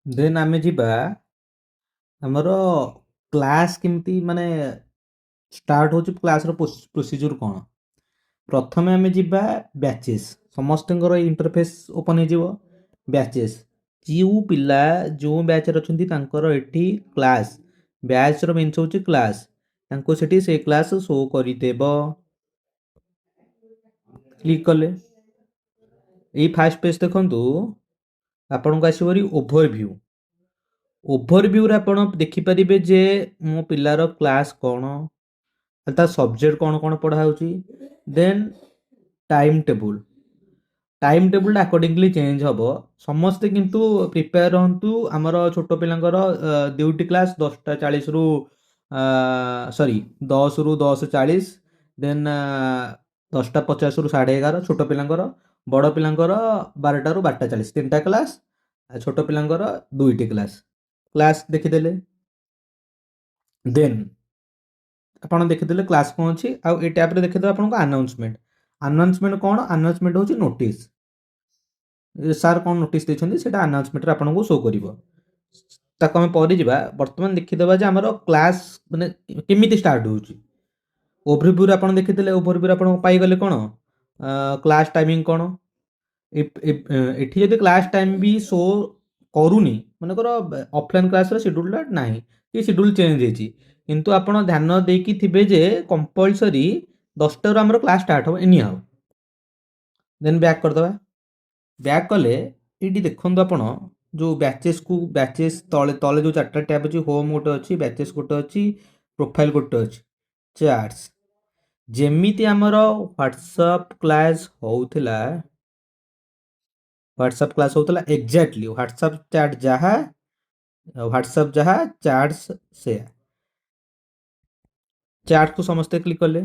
ଦେନ୍ ଆମେ ଯିବା ଆମର କ୍ଲାସ୍ କେମିତି ମାନେ ଷ୍ଟାର୍ଟ ହେଉଛି, କ୍ଲାସ୍ର ପ୍ରୋସିଜ୍ୟୁର କ'ଣ। ପ୍ରଥମେ ଆମେ ଯିବା ବ୍ୟାଚେସ୍, ସମସ୍ତଙ୍କର ଇଣ୍ଟରଫେସ୍ ଓପନ୍ ହେଇଯିବ। ବ୍ୟାଚେସ୍, ଯେଉଁ ପିଲା ଯେଉଁ ବ୍ୟାଚ୍ରେ ଅଛନ୍ତି ତାଙ୍କର ଏଠି କ୍ଲାସ୍, ବ୍ୟାଚ୍ର ମିନ୍ସ ହେଉଛି କ୍ଲାସ୍, ତାଙ୍କୁ ସେଠି ସେ କ୍ଲାସ୍ ଶୋ କରିଦେବ। କ୍ଲିକ୍ କଲେ ଏଇ ଫାର୍ଷ୍ଟ ପେଜ୍ ଦେଖନ୍ତୁ ଆପଣଙ୍କୁ ଆସିବ ଓଭରଭ୍ୟୁ। ଓଭରଭ୍ୟୁରେ ଆପଣ ଦେଖିପାରିବେ ଯେ ମୋ ପିଲାର କ୍ଲାସ୍ କ'ଣ, ତା ସବଜେକ୍ଟ କ'ଣ କ'ଣ ପଢ଼ା ହେଉଛି। ଦେନ୍ ଟାଇମ୍ ଟେବୁଲ୍, ଟାଇମ୍ ଟେବୁଲ୍ଟା ଆକର୍ଡ଼ିଙ୍ଗଲି ଚେଞ୍ଜ ହେବ। ସମସ୍ତେ କିନ୍ତୁ ପ୍ରିପେୟାର ରହନ୍ତୁ। ଆମର ଛୋଟ ପିଲାଙ୍କର ଦୁଇଟି କ୍ଲାସ୍ 10:40ରୁ, ସରି 10ରୁ 10:40, ଦେନ୍ 10:50ରୁ 11:30 ଛୋଟ ପିଲାଙ୍କର, ବଡ଼ ପିଲାଙ୍କର 12ଟାରୁ 12:40, ତିନିଟା କ୍ଲାସ୍, ଆଉ ଛୋଟ ପିଲାଙ୍କର ଦୁଇଟି କ୍ଲାସ୍। କ୍ଲାସ୍ ଦେଖିଦେଲେ, ଦେନ୍ ଆପଣ ଦେଖିଦେଲେ କ୍ଲାସ୍ କ'ଣ ଅଛି। ଆଉ ଏ ଟ୍ୟାବ୍ରେ ଦେଖିଦେବେ ଆପଣଙ୍କ ଆନାଉନ୍ସମେଣ୍ଟ। ଆନାଉନ୍ସମେଣ୍ଟ କ'ଣ? ଆନାଉନ୍ସମେଣ୍ଟ ହେଉଛି ନୋଟିସ୍, ସାର୍ କ'ଣ ନୋଟିସ୍ ଦେଇଛନ୍ତି ସେଇଟା ଆନାଉନ୍ସମେଣ୍ଟରେ ଆପଣଙ୍କୁ ଶୋ କରିବ। ତାକୁ ଆମେ ପରେ ଯିବା। ବର୍ତ୍ତମାନ ଦେଖିଦେବା ଯେ ଆମର କ୍ଲାସ୍ ମାନେ କେମିତି ଷ୍ଟାର୍ଟ ହେଉଛି। ଓଭରଭ୍ୟୁରେ ଆପଣ ଦେଖିଦେଲେ, ଓଭରଭ୍ୟୁରେ ଆପଣ ପାଇଗଲେ କ'ଣ କ୍ଲାସ୍ ଟାଇମିଂ କ'ଣ। ଏଠି ଯଦି କ୍ଲାସ୍ ଟାଇମ୍ ବି ଶୋ କରୁନି, ମନେକର ଅଫଲାଇନ୍ କ୍ଲାସ୍ର ସିଡ୍ୟୁଲ୍ଟା ନାହିଁ କି ସିଡ୍ୟୁଲ୍ ଚେଞ୍ଜ ହେଇଛି, କିନ୍ତୁ ଆପଣ ଧ୍ୟାନ ଦେଇକି ଥିବେ ଯେ କମ୍ପଲସରି 10ଟାରୁ ଆମର କ୍ଲାସ୍ ଷ୍ଟାର୍ଟ ହେବ ଏନି ହାଉ। ଦେନ୍ ବ୍ୟାକ୍ କରିଦେବା। ବ୍ୟାକ୍ କଲେ ଏଇଠି ଦେଖନ୍ତୁ ଆପଣ ଯେଉଁ ବ୍ୟାଚେସ୍କୁ, ବ୍ୟାଚେସ୍ ତଳେ ତଳେ ଯେଉଁ ଚାରିଟା ଟ୍ୟାବ୍ ଅଛି, ହୋମ୍ ଗୋଟେ ଅଛି, ବ୍ୟାଚେସ୍ ଗୋଟେ ଅଛି, ପ୍ରୋଫାଇଲ୍ ଗୋଟେ ଅଛି, ଚାର୍ଟସ୍। ଯେମିତି ଆମର ହ୍ୱାଟ୍ସଆପ୍ କ୍ଲାସ୍ ହେଉଥିଲା, ହ୍ୱାଟ୍ସଆପ୍ କ୍ଲାସ୍ ହେଉଥିଲା ଏକ୍ଜାକ୍ଟଲି ହ୍ୱାଟ୍ସଆପ୍ ଚାଟ୍ ଯାହା, ହ୍ୱାଟ୍ସଆପ୍ ଯାହା ଚାଟ୍ସ ସେୟା। ଚାଟ୍କୁ ସମସ୍ତେ କ୍ଲିକ୍ କଲେ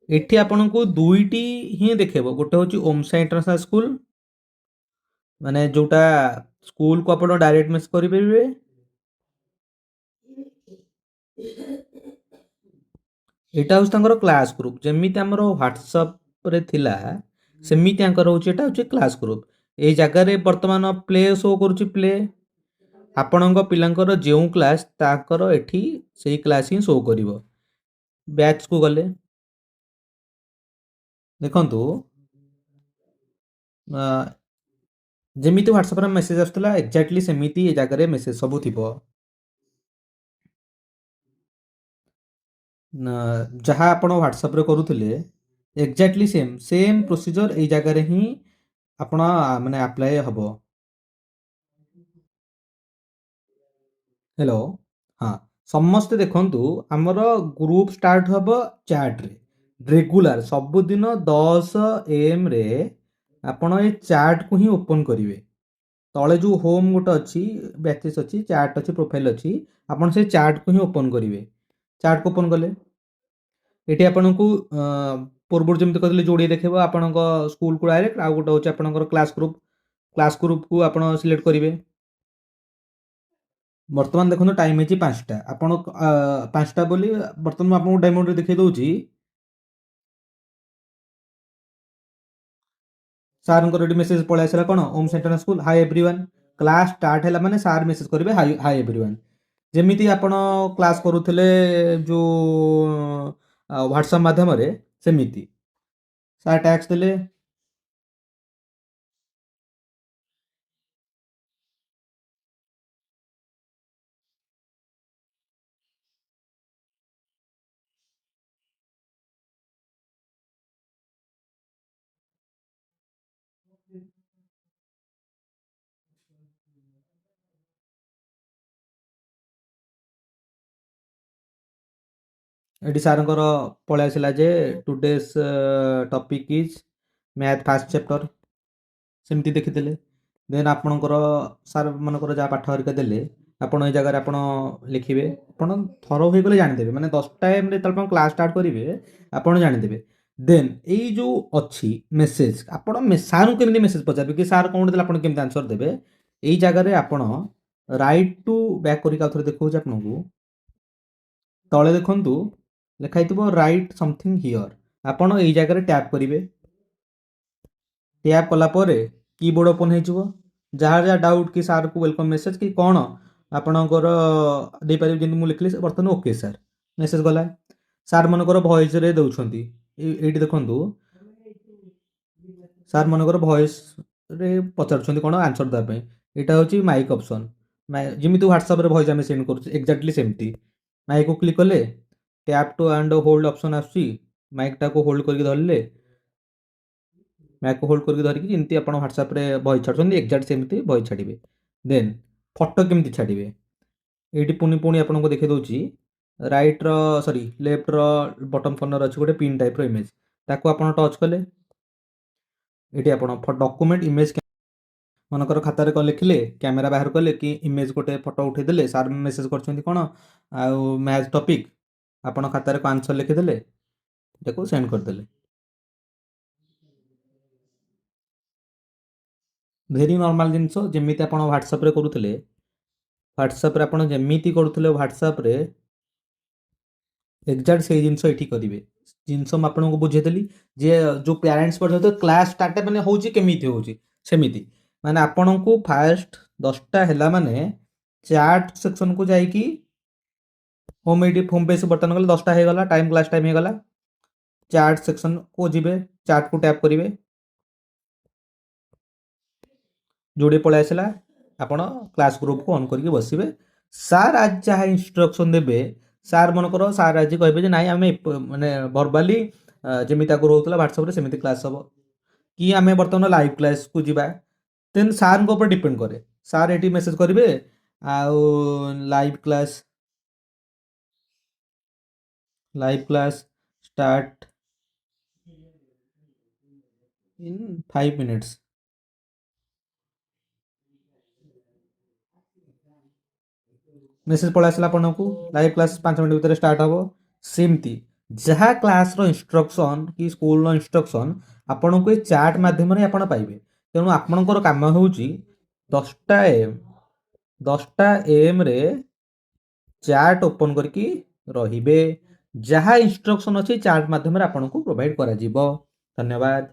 ଏଠି ଆପଣଙ୍କୁ ଦୁଇଟି ହିଁ ଦେଖେଇବ। ଗୋଟେ ହେଉଛି ଓମ୍ ସାଇ ଇଣ୍ଟରନ୍ୟାସନାଲ୍ ସ୍କୁଲ, ମାନେ ଯେଉଁଟା ସ୍କୁଲକୁ ଆପଣ ଡାଇରେକ୍ଟ ମେସେଜ୍ କରିପାରିବେ। ଏଇଟା ହେଉଛି ତାଙ୍କର କ୍ଲାସ୍ ଗ୍ରୁପ୍, ଯେମିତି ଆମର ହ୍ୱାଟ୍ସଆପ୍ରେ ଥିଲା ସେମିତି ଆଙ୍କର ହେଉଛି, ଏଇଟା ହେଉଛି କ୍ଲାସ୍ ଗ୍ରୁପ୍। ଏଇ ଜାଗାରେ ବର୍ତ୍ତମାନ ପ୍ଲେ ଶୋ କରୁଛି, ପ୍ଲେ ଆପଣଙ୍କ ପିଲାଙ୍କର ଯେଉଁ କ୍ଲାସ୍ ତାଙ୍କର ଏଠି ସେଇ କ୍ଲାସ୍ ହିଁ ଶୋ କରିବ। ବ୍ୟାଚ୍କୁ ଗଲେ ଦେଖନ୍ତୁ ଯେମିତି ହ୍ୱାଟ୍ସଆପ୍ରେ ମେସେଜ୍ ଆସୁଥିଲା ଏକ୍ଜାକ୍ଟଲି ସେମିତି ଏ ଜାଗାରେ ମେସେଜ୍ ସବୁ ଥିବ। ଯାହା ଆପଣ ହ୍ୱାଟ୍ସଆପ୍ରେ କରୁଥିଲେ ଏକ୍ଜାକ୍ଟଲି ସେମ୍ ସେମ୍ ପ୍ରୋସିଜର୍ ଏଇ ଜାଗାରେ ହିଁ ଆପଣ ମାନେ ଆପ୍ଲାଏ ହେବ। ହ୍ୟାଲୋ, ହଁ ସମସ୍ତେ ଦେଖନ୍ତୁ ଆମର ଗ୍ରୁପ୍ ଷ୍ଟାର୍ଟ ହେବ ଚାଟ୍ରେ ରେଗୁଲାର ସବୁଦିନ 10 AM ଆପଣ ଏ ଚାଟ୍କୁ ହିଁ ଓପନ୍ କରିବେ। ତଳେ ଯେଉଁ ହୋମ୍ ଗୋଟେ ଅଛି, ବ୍ୟାଚେସ୍ ଅଛି, ଚାଟ୍ ଅଛି, ପ୍ରୋଫାଇଲ୍ ଅଛି, ଆପଣ ସେ ଚାଟ୍କୁ ହିଁ ଓପନ୍ କରିବେ। ଚାଟ୍କୁ ଓପନ୍ କଲେ ଏଠି ଆପଣଙ୍କୁ ପୂର୍ବରୁ ଯେମିତି କହିଥିଲି ଯୋଡ଼ିଏ ଦେଖେଇବ ଆପଣଙ୍କ ସ୍କୁଲକୁ ଡାଇରେକ୍ଟ, ଆଉ ଗୋଟେ ହେଉଛି ଆପଣଙ୍କର କ୍ଲାସ୍ ଗ୍ରୁପ୍। କ୍ଲାସ୍ ଗ୍ରୁପ୍କୁ ଆପଣ ସିଲେକ୍ଟ କରିବେ। ବର୍ତ୍ତମାନ ଦେଖନ୍ତୁ ଟାଇମ୍ ହେଇଛି 5ଟା, ଆପଣ 5ଟା ବୋଲି ବର୍ତ୍ତମାନ ମୁଁ ଆପଣଙ୍କୁ ଡେମୋରେ ଦେଖେଇ ଦେଉଛି। ସାର୍ଙ୍କର ଏଠି ମେସେଜ୍ ପଳେଇ ଆସିଲା କ'ଣ, Om Sai international school, hi everyone. Class start ହେଲା ମାନେ ସାର୍ ମେସେଜ୍ କରିବେ ହାଇ ହାଇ ଏଭ୍ରି ୱାନ୍। ଯେମିତି ଆପଣ କ୍ଲାସ୍ କରୁଥିଲେ ଯେଉଁ ହ୍ୱାଟ୍ସଆପ୍ ମାଧ୍ୟମରେ ସେମିତି ସାର୍ ଟ୍ୟାକ୍ସ ଦେଲେ। ଏଠି ସାର୍ଙ୍କର ପଳେଇ ଆସିଲା ଯେ today's topic is math first chapter, ସେମିତି ଦେଖିଦେଲେ। ଦେନ୍ ଆପଣଙ୍କର ସାର୍ ମାନଙ୍କର ଯାହା ପାଠ ହେରିକା ଦେଲେ ଆପଣ ଏଇ ଜାଗାରେ ଆପଣ ଲେଖିବେ। ଆପଣ ଥର ହୋଇଗଲେ ଜାଣିଦେବେ, ମାନେ 10ଟା ଟାଇମ୍ରେ ଯେତେବେଳେ ଆପଣ କ୍ଲାସ୍ ଷ୍ଟାର୍ଟ କରିବେ ଆପଣ ଜାଣିଦେବେ। ଦେନ୍ ଏଇ ଯେଉଁ ଅଛି ମେସେଜ୍, ଆପଣ ସାର୍ଙ୍କୁ କେମିତି ମେସେଜ୍ ପଚାରିବେ କି ସାର୍ କ'ଣ ଦେଲେ ଆପଣ କେମିତି ଆନ୍ସର୍ ଦେବେ, ଏଇ ଜାଗାରେ ଆପଣ ରାଇଟ୍ ଟୁ ବ୍ୟାକ୍ କରିକି ଆଉ ଥରେ ଦେଖାଉଛି ଆପଣଙ୍କୁ। ତଳେ ଦେଖନ୍ତୁ ଲେଖା ହେଇଥିବ ରାଇଟ୍ ସମଥିଙ୍ଗ here, ଆପଣ ଏଇ ଜାଗାରେ ଟ୍ୟାପ୍ କରିବେ। ଟ୍ୟାପ୍ କଲା ପରେ କିବୋର୍ଡ଼ ଓପନ୍ ହେଇଯିବ। ଯାହା ଯାହା ଡାଉଟ୍ କି ସାର୍କୁ welcome message କି କ'ଣ ଆପଣଙ୍କର ଦେଇପାରିବେ। ଯେମିତି ମୁଁ ଲେଖିଲି ବର୍ତ୍ତମାନ ଓକେ ସାର୍, ମେସେଜ୍ ଗଲା। ସାର୍ ମନେକର ଭଏସ୍ରେ ଦେଉଛନ୍ତି, ଏଇଠି ଦେଖନ୍ତୁ, ସାର୍ ମନେକର ଭଏସ୍ରେ ପଚାରୁଛନ୍ତି କ'ଣ ଆନ୍ସର୍ ଦେବା ପାଇଁ। ଏଇଟା ହେଉଛି ମାଇକ୍ ଅପସନ୍। ଯେମିତି ହ୍ୱାଟ୍ସଆପ୍ରେ ଭଏସ୍ ଆମେ ସେଣ୍ଡ କରୁଛୁ, ଏକ୍ଜାକ୍ଟଲି ସେମିତି। ମାଇକ୍କୁ କ୍ଲିକ୍ କଲେ tap to and hold option ଆସୁଛି। ମାଇକ୍ଟାକୁ ହୋଲ୍ଡ କରିକି ଧରିଲେ, ମାଇକ୍କୁ ହୋଲ୍ଡ କରିକି ଧରିକି ଯେମିତି ଆପଣ ହ୍ୱାଟ୍ସଆପ୍ରେ ଭଏସ୍ ଛାଡ଼ୁଛନ୍ତି, ଏକ୍ଜାକ୍ଟ ସେମିତି ଭଏସ୍ ଛାଡ଼ିବେ। ଦେନ୍ ଫଟୋ କେମିତି ଛାଡ଼ିବେ, ଏଇଠି ପୁଣି ପୁଣି ଆପଣଙ୍କୁ ଦେଖାଇ ଦେଉଛି। ରାଇଟ୍ର, ସରି, ଲେଫ୍ଟର ବଟମ୍ କର୍ଣ୍ଣର ଅଛି ଗୋଟେ ପିନ୍ ଟାଇପ୍ର ଇମେଜ୍, ତାକୁ ଆପଣ ଟଚ୍ କଲେ ଏଇଠି ଆପଣ ଡକୁମେଣ୍ଟ ଇମେଜ୍, ମନେକର ଖାତାରେ କ'ଣ ଲେଖିଲେ, କ୍ୟାମେରା ବାହାର କଲେ କି ଇମେଜ୍ ଗୋଟେ ଫଟୋ ଉଠେଇଦେଲେ। ସାର୍ ମେସେଜ୍ କରିଛନ୍ତି କ'ଣ ଆଉ ମ୍ୟାଥ୍ ଟପିକ୍, ଆପଣ ଖାତାରେ କ'ଣ ଆନ୍ସର୍ ଲେଖିଦେଲେ, ତାକୁ ସେଣ୍ଡ କରିଦେଲେ। ଭେରି ନର୍ମାଲ୍ ଜିନିଷ। ଯେମିତି ଆପଣ ହ୍ୱାଟ୍ସଆପ୍ରେ କରୁଥିଲେ, ହ୍ୱାଟ୍ସଆପ୍ରେ ଆପଣ ଯେମିତି କରୁଥିଲେ ହ୍ୱାଟ୍ସଆପ୍ରେ, ଏକ୍ଜାକ୍ଟ ସେଇ ଜିନିଷ ଏଠି କରିବେ। ଜିନିଷ ମୁଁ ଆପଣଙ୍କୁ ବୁଝେଇଦେଲି ଯେ ଯେଉଁ ପ୍ୟାରେଣ୍ଟସ୍ ପର୍ଯ୍ୟନ୍ତ କ୍ଲାସ୍ ଷ୍ଟାର୍ଟ ମାନେ ହେଉଛି କେମିତି ହେଉଛି, ସେମିତି ମାନେ ଆପଣଙ୍କୁ ଫାଷ୍ଟ 10ଟା ହେଲା ମାନେ ଚାଟ୍ ସେକ୍ସନକୁ ଯାଇକି ହୋମ୍, ଏଇଠି ହୋମ୍ ପେଜ୍ ବର୍ତ୍ତମାନ ଗଲେ 10ଟା ହେଇଗଲା ଟାଇମ୍, କ୍ଲାସ୍ ଟାଇମ୍ ହେଇଗଲା। ଚାଟ୍ ସେକ୍ସନକୁ ଯିବେ, ଚାଟ୍କୁ ଟ୍ୟାପ୍ କରିବେ, ଯୋଡ଼ିଏ ପଳେଇ ଆସିଲା। ଆପଣ କ୍ଲାସ୍ ଗ୍ରୁପକୁ ଅନ୍ କରିକି ବସିବେ। ସାର୍ ଆଜି ଯାହା ଇନଷ୍ଟ୍ରକ୍ସନ୍ ଦେବେ, ସାର୍ ମନେକର ସାର୍ ଆଜି କହିବେ ଯେ ନାଇଁ, ଆମେ ମାନେ ଭର୍ବାଲି ଯେମିତି ଆଗରୁ ହେଉଥିଲା ହ୍ୱାଟ୍ସଆପ୍ରେ ସେମିତି କ୍ଲାସ୍ ହେବ କି ଆମେ ବର୍ତ୍ତମାନ ଲାଇଭ୍ କ୍ଲାସ୍କୁ ଯିବା, ଦେନ୍ ସାର୍ଙ୍କ ଉପରେ ଡିପେଣ୍ଡ କରେ। ସାର୍ ଏଠି ମେସେଜ୍ କରିବେ ଆଉ live class start in 5 minutes। Message ପଳେଇ ଆସିଲା ଆପଣଙ୍କୁ, ଲାଇଭ୍ କ୍ଲାସ୍ 5 ମିନିଟ୍ ଭିତରେ ଷ୍ଟାର୍ଟ ହେବ। ସେମିତି ଯାହା କ୍ଲାସ୍ର ଇନଷ୍ଟ୍ରକ୍ସନ୍ କି ସ୍କୁଲର ଇନଷ୍ଟ୍ରକ୍ସନ୍ ଆପଣଙ୍କୁ ଏ ଚାଟ୍ ମାଧ୍ୟମରେ ଆପଣ ପାଇବେ। ତେଣୁ ଆପଣଙ୍କର କାମ ହେଉଛି 10ଟା ଏମ୍, 10ଟା ଏମ୍ରେ ଚାଟ୍ ଓପନ୍ କରିକି ରହିବେ। ଯାହା ଇନଷ୍ଟ୍ରକ୍ସନ୍ ଅଛି ଚାଟ୍ ମାଧ୍ୟମରେ ଆପଣଙ୍କୁ ପ୍ରୋଭାଇଡ଼ କରାଯିବ। ଧନ୍ୟବାଦ।